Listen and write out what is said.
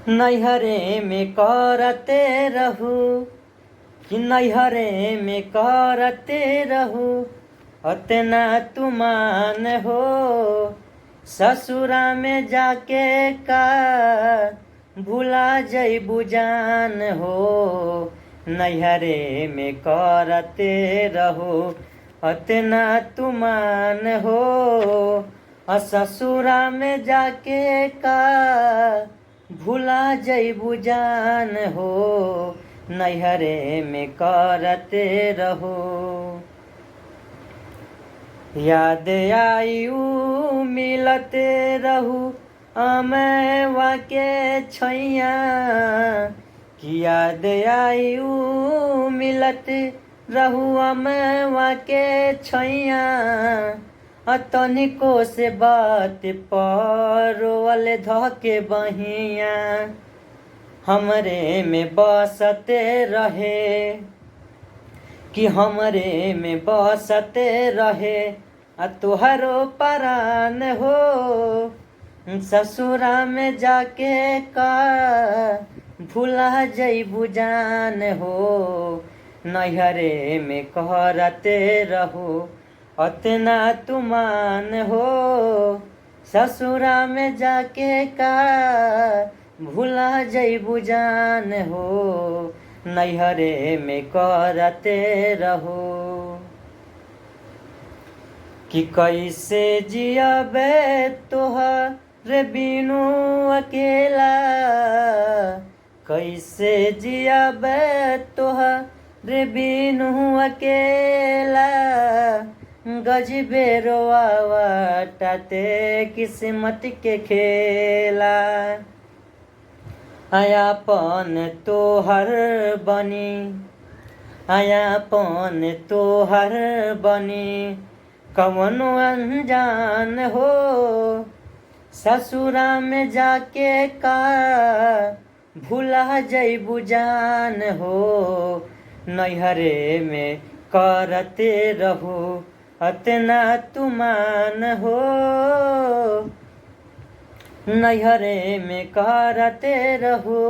नैहरे में करते रहू, कि नैहरे में करते रहू अतना तुमान हो। ससुरा में जाके का भुला जइबू जान हो। नैहरे में करते रहो अतना तुमान हो। आ ससुरा में जाके का भुला जइबू जान हो। नैहरे में करते रहो। याद आयु मिलते रहू अमेवा के छैया, कि याद आयु मिलत रहू अमेवा के छैया। तनिको से बात पर धके बहिया, हमरे में बसते रहे, कि हमरे में बसते रहे आ तुहरो परान हो। ससुरा में जाके का भुला जइबू जान हो। नैहरे में करते रहो अतना तुमान हो। ससुरा में जाके का भुला जइबू जान हो। नैहरे में करते रहो। कि कैसे जियबे तोहर बिनु अकेला, कैसे जियबे तोहर बिनु अकेला। गजबे रोआवटाते किस्मत के खेला। आयापन तोहर बनी, आयापन तोहर बनी कवनो अनजान हो। ससुरा में जाके का भुला जइबू जान हो। नैहरे में करते रहो अतना तुमान हो। नैहरे में करते रहो।